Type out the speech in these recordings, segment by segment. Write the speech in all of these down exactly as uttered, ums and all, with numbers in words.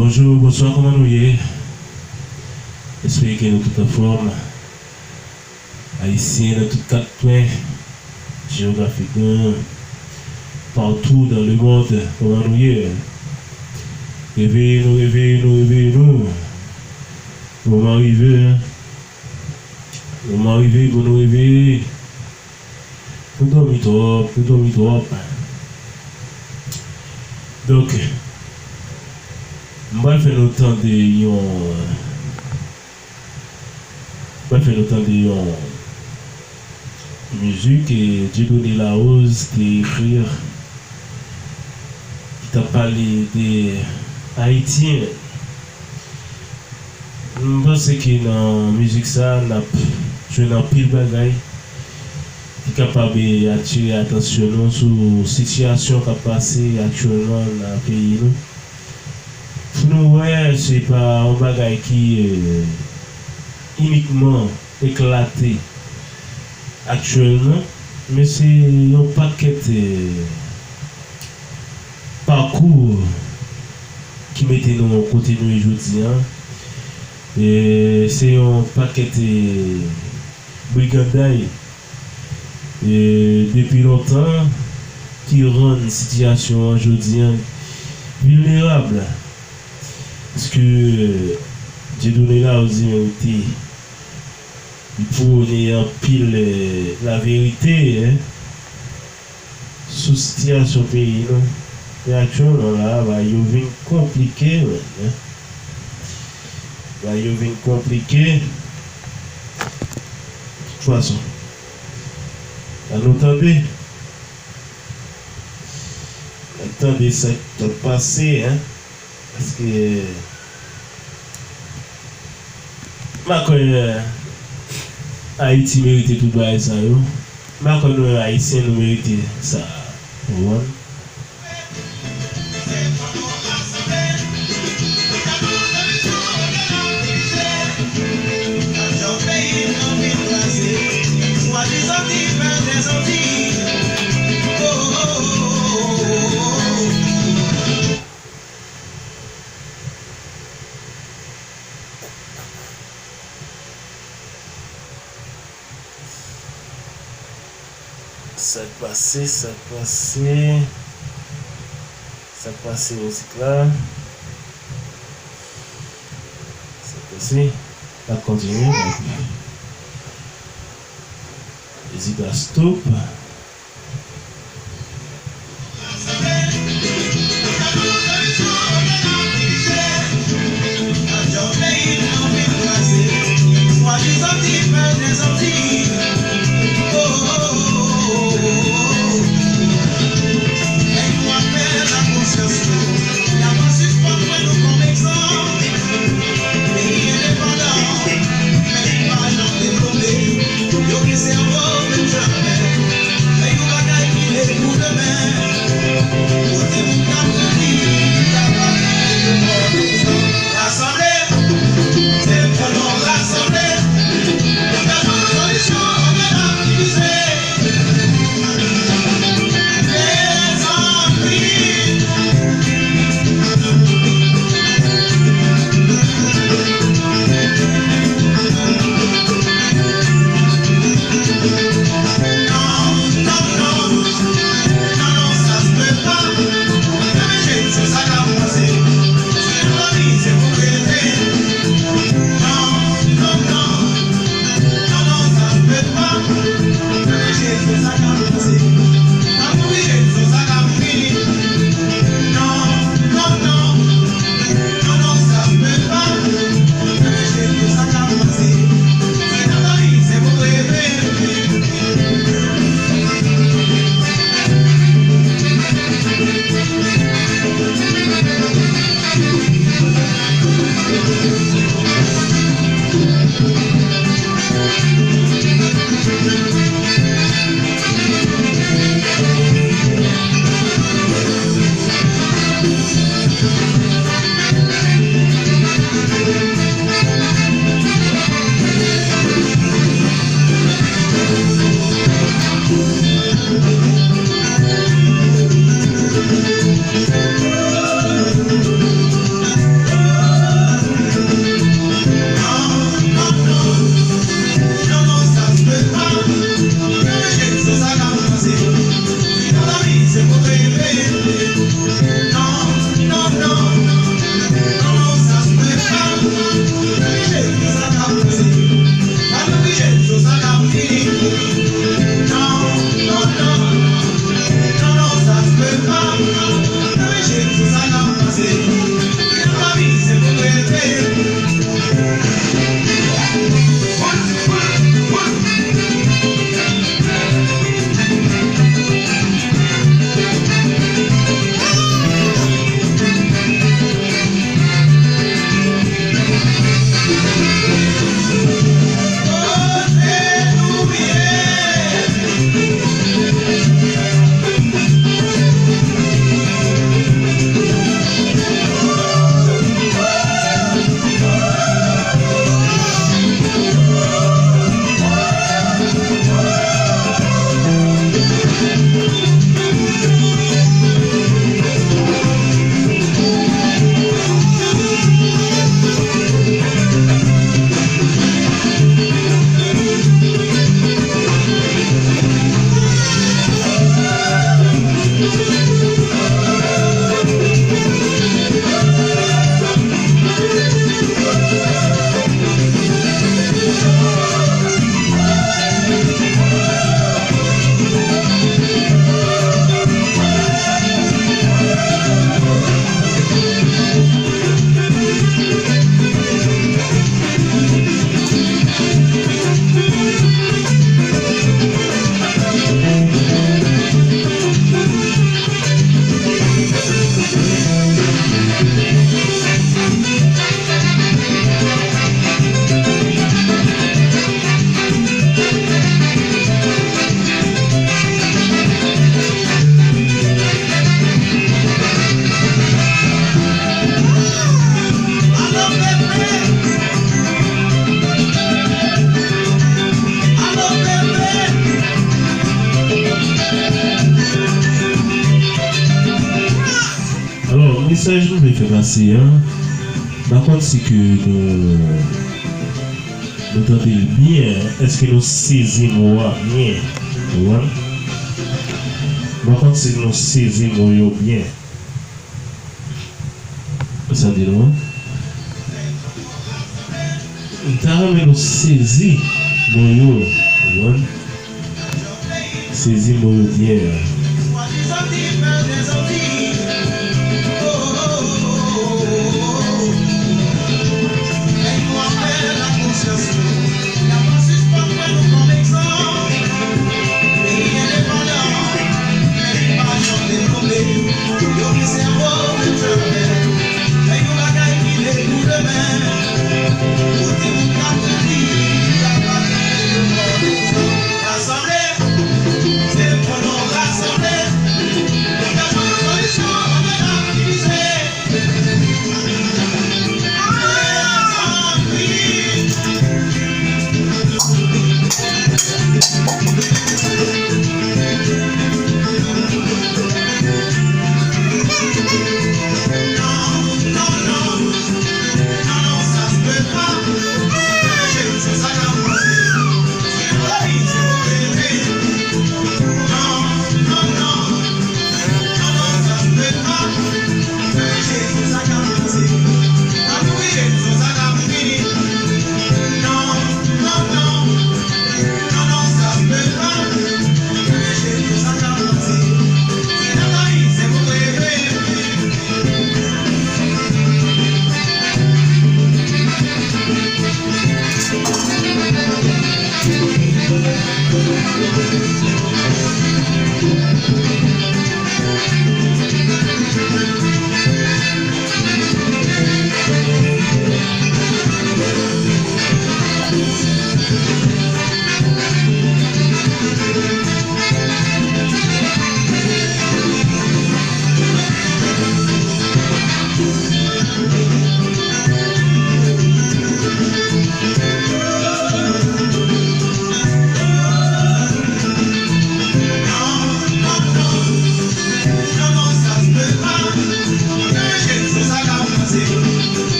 Bonjou, bonswa, kòman nou ye? Espere ke nou tout anfòm. Ayisyen nan tout kat kwen jewografik nou, partout dans le monde, kòman nou ye? Reveye nou, reveye nou, reveye nou. Moman rive, moman rive pou nou reveye. Nou dòmi twòp, nou dòmi twòp. Donk, m pral fè nou tande yon, m pral fè nou tande yon mizik ke Dieudonné Larose te ekri, ki t ap pale de Ayiti. M panse ke nan mizik sa a, n ap jwenn anpil bagay ki kapab, eh, atire atansyon nou sou sitiyasyon k ap pase aktyèlman nan peyi nou. Pou nou wè, se pa yon bagay ki, eh, inikman eklate aktyèlman, men se yon pakèt, eh, pakou ki mete nou kote nou ye jodi a. E se yon pakèt, eh, briganday, eh, depi lontan ki rann sitiyasyon an jodi a vilnerab. Paske, eh, Dieudonné Larose merite, li pwone anpil, eh, laverite, en, sou sitiyasyon peyi nou. Men aktyèlman la, bagay yo vin konplike, men, en. Bagay yo vin konplike. De tout fason, ann nou tande. Ann tande sa k ap pase, en. Paske m pa kwè Ayiti merite tout bagay sa yo. M pa kwè nou menm Ayisyen nou merite sa. Ou konprann? Sa k pase, sa k pase, sa k pase mizik la. Sa k pase, n ap kontinye. Mizik la stop. Mesaj nou vle fè pase a, m pa konn si ke nou, nou tande l byen, èske nou sezi mo a byen, ou konprann? M pa konn si nou sezi mo yo byen. Sa di nou? M ta renmen nou sezi mo yo, ou konprann? Sezi mo yo byen.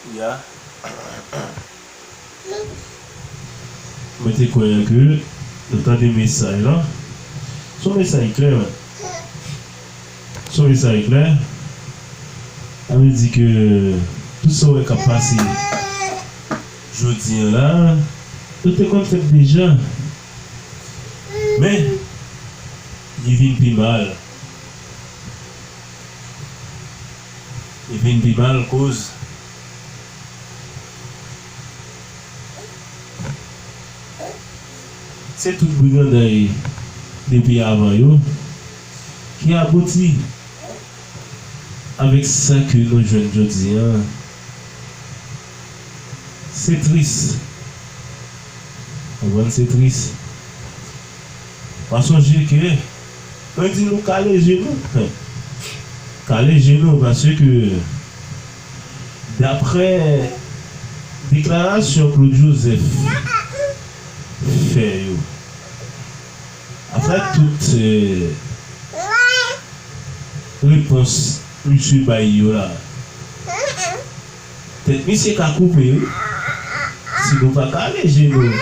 Kounye a, mwen te kwè ke nou tande mesaj la. Se yon mesaj klè, wi. Se yon mesaj klè. Sa vle di ke tout sa w wè k ap pase jodi a la, yo te konn fèt deja. Men, li vin pi mal. Li vin pi mal koz se tout briganday depi avan yo ki abouti avèk sa ke nou jwenn jodi a. Se tris. Konprann, se tris. Pa sonje ke mwen di nou kale je nou. Kale je nou paske daprè deklarasyon Claude Joseph fè yo, aprè tout, eh, repons misye bay yo la, tèt misye ka koupe, wi. Si nou pa kale je nou,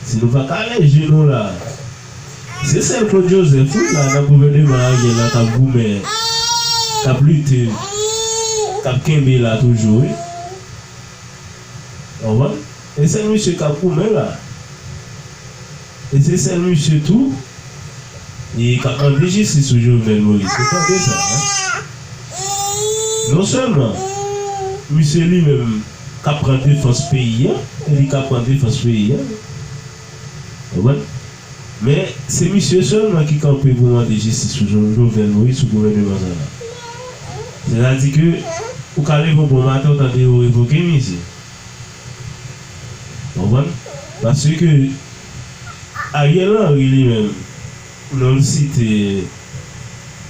si nou pa kale je nou la, se sèl Claude Joseph, wi, la nan gouvèneman Ariel la k ap goumen, k ap lite, k ap kenbe la toujou, wi. Ou konprann? E sèl misye k ap goumen la. E se sèl misye tou e k ap mande jistis sou Jovenel Moïse. Ou tande sa, en? Non sèlman misye li menm k ap pran defans peyi a, e li k ap pran defans peyi a. Ou konprann? Men, se misye sèlman ki kanpe pou mande jistis sou Jo-, Jovenel Moïse sou gouvèneman sa la. Sètadi ke ou ka leve yon bon maten, ou tande yo revoke misye. Ou konprann? Paske Ariel Henry li menm, non l site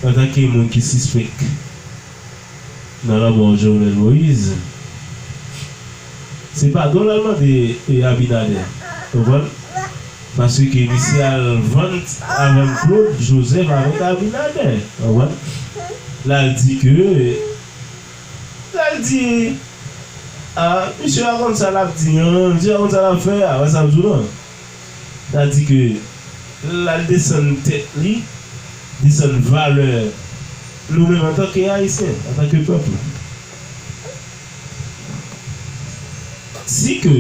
antanke moun ki sispèk nan lanmò Jovenel Moïse, se padon l al mande, e, Abinader. Ou konprann? Paske misye al vann avè Claude Joseph avèk Abinader. Ou konprann? L al di ke, l al di, a, misye pa konn sa l ap di, non, misye pa konn sa l ap fè, a, wè sa m di w lan. Sa di ke l al desann tèt li, desann valè nou menm antanke Ayisyen, antanke pèp. Si ke,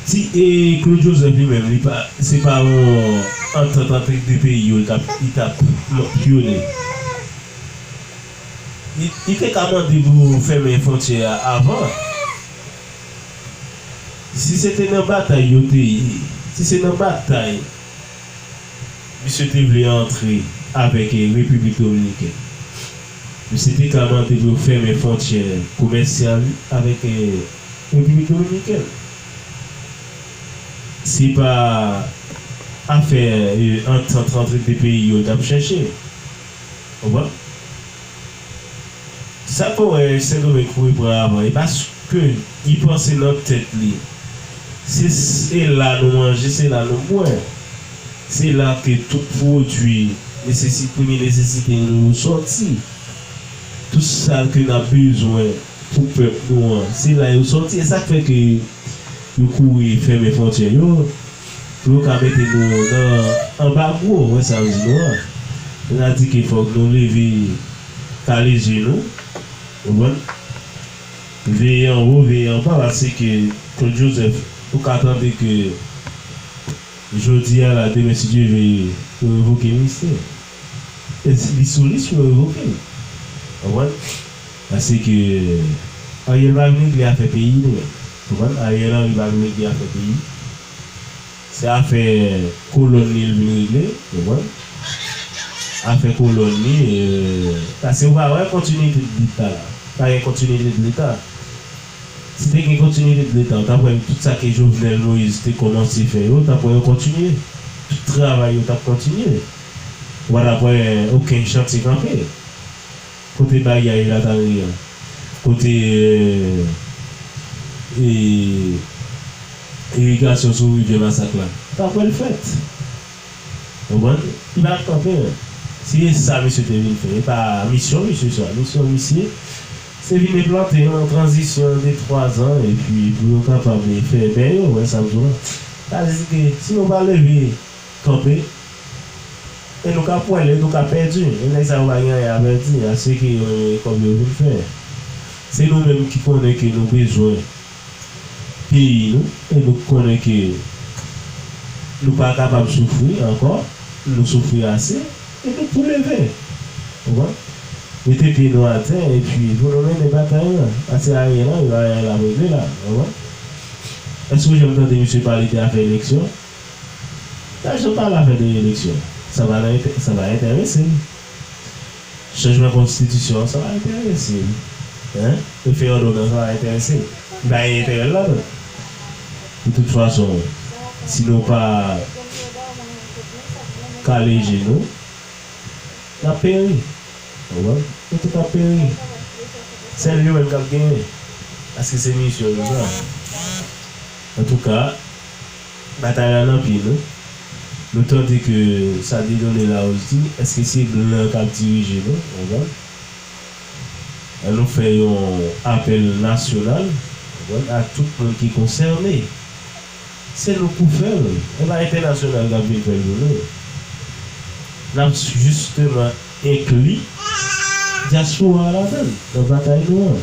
si, e, Claude Joseph li menm, li pa, se pa yon antant ant de peyi yo, li t ap, li t ap mansyone. Li, li te ka mande pou fèmen fwontyè a avan. Si se te nan batay yo te ye, si se nan batay misye te vle antre avèk, eh, Repiblik Dominikèn, misye te ka mande pou yo fèmen fwontyè komèsyal li avèk, eh, Repiblik Dominikèn. Se pa afè, eh, antant ant de peyi yo t ap chèche. Ou konprann? Sa k fè w wè Sendomeng kouri pran avan, e paske li panse nan tèt li, se, se la nou manje, se la nou bwè. Se la ke tout pwodui nesesi-, premye nesesite nou yo sòti. Tout sa ke n ap bezwen pou pèp nou an, se la yo sòti. E sa k fè ke yo kouri fèmen fwontyè yo, pou yo ka mete nou nan anbago, wè sa yo di nou an. Sètadi ke fòk nou leve, kale je nou, ou konprann? Veye anwo, veye anba, paske Claude Joseph, ou ka tande ke jodi a la, demen, si Dye vle, yo revoke misye. E si li sou lis pou yo revoke l. Ou konprann? Paske Ariel pa vin regle afè peyi li menm. Ou konprann? Ariel Henry pa vin regle afè peyi. Se afè kolòn li l vin regle. Ou konprann? Afè kolòn li, e, paske ou pa wè kontinite de leta la. Pa gen kontinite de leta. Si te gen kontinite de leta, ou t ap wè tout sa ke Jovenel Moïse te kòmanse fè yo, ou t ap wè yo kontinye. Tout travay yo t ap kontinye. Ou pa t ap wè okenn chantye kanpe. Kote baryè Latalri an? Kote, e, e, irigasyon sou rivyè Masak la? Ou t ap wè l fèt. Ou konprann? Li pa t kanpe, non. Se sa misye te vin fè. E pa misyon misye sa. Misyon misye, te vin enplante yon tranzisyon de twa zan, epi pou yo kapab fè bè yo, wè sa m di w la. Sa vle di ke si nou pa leve kanpe, e nou ka pwèl, e nou ka pèdi. E nèg sa yo pa gen anyen a pèdi, a se ke yo renmen kòb yo vin fè. Se nou menm ki konnen ke nou bezwen peyi nou, e nou konnen ke nou pa kapab soufri ankò, nou soufri ase, e nou pou leve. Ou konprann? Mete pye nou atè, epi pou nou mennen batay la. Pase a ye la, yo a ye la regle la. Ou konprann? Èske w janm tande misye pale de afè eleksyon? L ap janm pale afè de eleksyon. Sa pa nan enterè, sa pa enterese l. Chanjman konstitisyon an, sa pa enterese l. Hein? Refè òdonans, sa pa enterese l. Li pa gen enterè l ladan. De tout fason, si nou pa kale je nou, n ap peri. Ou konprann? Nou tout ap peri. Sèl yo menm k ap genyen. Paske se misyon yo sa. Antouka, batay la nan pye nou. Nou tande ke sa Dieudonné Larose di, èske se blan k ap dirije nou? Ou konprann? An nou fè yon apèl nasyonal, ou konprann, a tout moun ki konsène. Se nou k pou fè l. E pa entènasyonal k ap vin fè l pou nou. N ap jisteman enkli dyaspora a ladan l, nan batay nou an.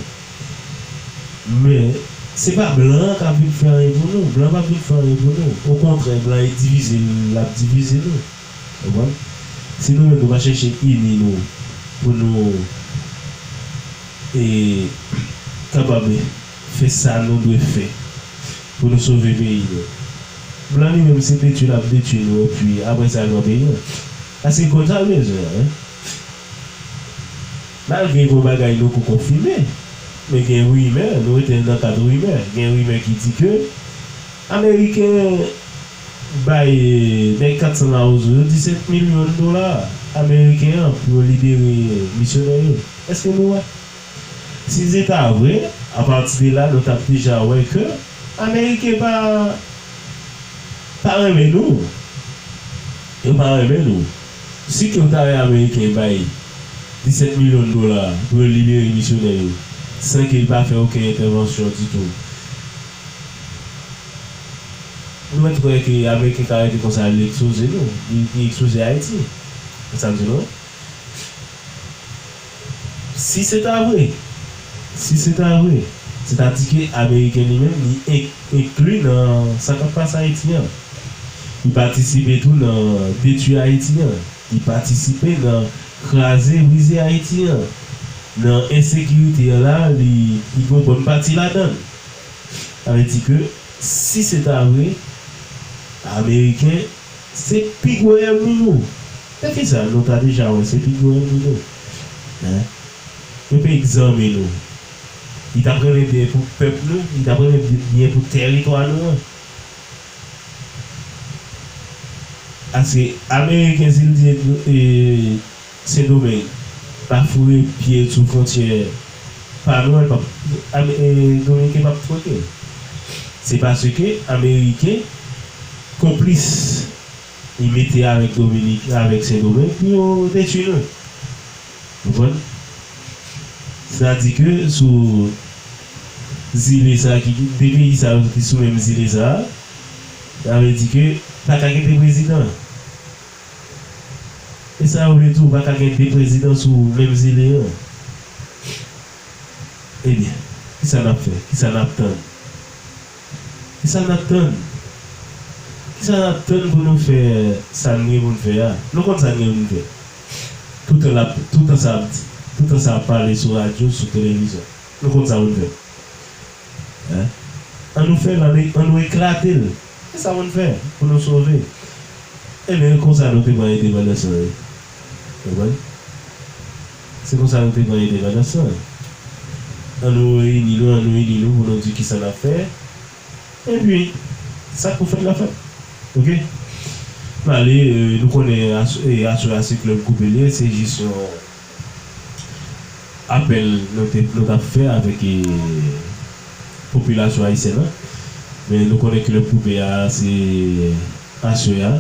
Men, se pa blan an k ap vin fè anyen pou nou. Blan p ap vin fè anyen pou nou. Okontrè, blan e divize l, l ap divize nou. Ou konprann? Si nou menm nou pa chèche ini nou pou nou, e, kapab fè sa nou dwe fè pou nou sove peyi nou. Blan li menm se detwi l ap detwi nou, epi apre sa l pran peyi an. Paske l konn sa l bezwen an, wi. Malgre gen yon bagay nou ko konfime, men gen rimè, nou rete nan kad rimè. Gen rimè ki di ke Ameriken bay nèg kat san Mawozo yo disèt milyon dola ameriken an pou yo libere misyonè yo. Èske nou wè? Si se ta vre, apati de la, nou t ap deja wè ke Ameriken pa, pa renmen nou. Yo pa renmen nou. Si ke w ta wè Ameriken bay disèt milyon dola pou yo libere misyonè yo, san ke l pa fè okenn entèvansyon ditou, nou mèt kwè ke Ameriken ka rete konsa, li ekspoze nou, li, li ekspoze Ayiti. Konsa m di nou. Si se ta vre, si se ta vre, sètadi ke Ameriken li menm, li en-, enkli nan sa k ap pase Ayiti an. Li patisipe tou nan detwi Ayiti an. Li patisipe nan kraze, brize Ayiti an. Nan ensekirite an la, li, li gen yon bòn pati ladan l. Sa vle di ke, si se ta vre, Ameriken se pi gwo ènmi nou. Poukisa? Nou ta deja wè se pi gwo ènmi nou. Hein? Yo peye egzanmen nou. Li t ap renmen byen pou pèp nou, li t ap renmen byen pou tèritwa nou an. Paske Ameriken, si l di, e, Sendomeng pa foure pye l sou fwontyè pa nou an, l p ap, Am-, e, Dominiken p ap twoke. Se paske Ameriken konplis, li mete avèk Dominik, avèk Sendomeng pou yo detwi nou. Ou konprann? Sètadi ke sou zile sa ki, de peyi sa yo ki sou menm zile sa, sa vle di ke pa ka gen de prezidan. E sa yo vle di, ou pa ka gen de prezidan sou menm zile an. Ebyen, kisa n ap fè? Kisa n ap tann? Kisa n ap tann? Kisa n ap tann pou nou fè sa n gen pou n fè a? Nou konn sa n gen pou n fè. Toutan l ap, toutan sa ap di, toutan sa ap pale sou radyo, sou televizyon. Nou konn sa pou n fè. Hein? An nou fè l, an nou, an nou eklate l. Se sa pou n fè, pou nou sove. Ebyen, konsa nou te pran endepandans lan, wi. Ou konprann? Se konsa nou te pran endepandans lan. An nou reyini nou, an nou ini nou pou nou di kisa n ap fè. Epi, sa k pou fèt la fèt. Oke? N ale, e, nou konnen as-, e, aswè a se Club Koupe l ye, se jis yon apèl nou te, nou t ap fè avèk, e, popilasyon ayisyèn nan. Men nou konnen Club Koupe a se aswè a.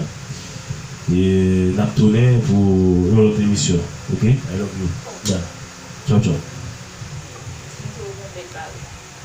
E n ap tounen pou yon lòt emisyon. Oke? I love you. Bye. Tchaw, tchaw.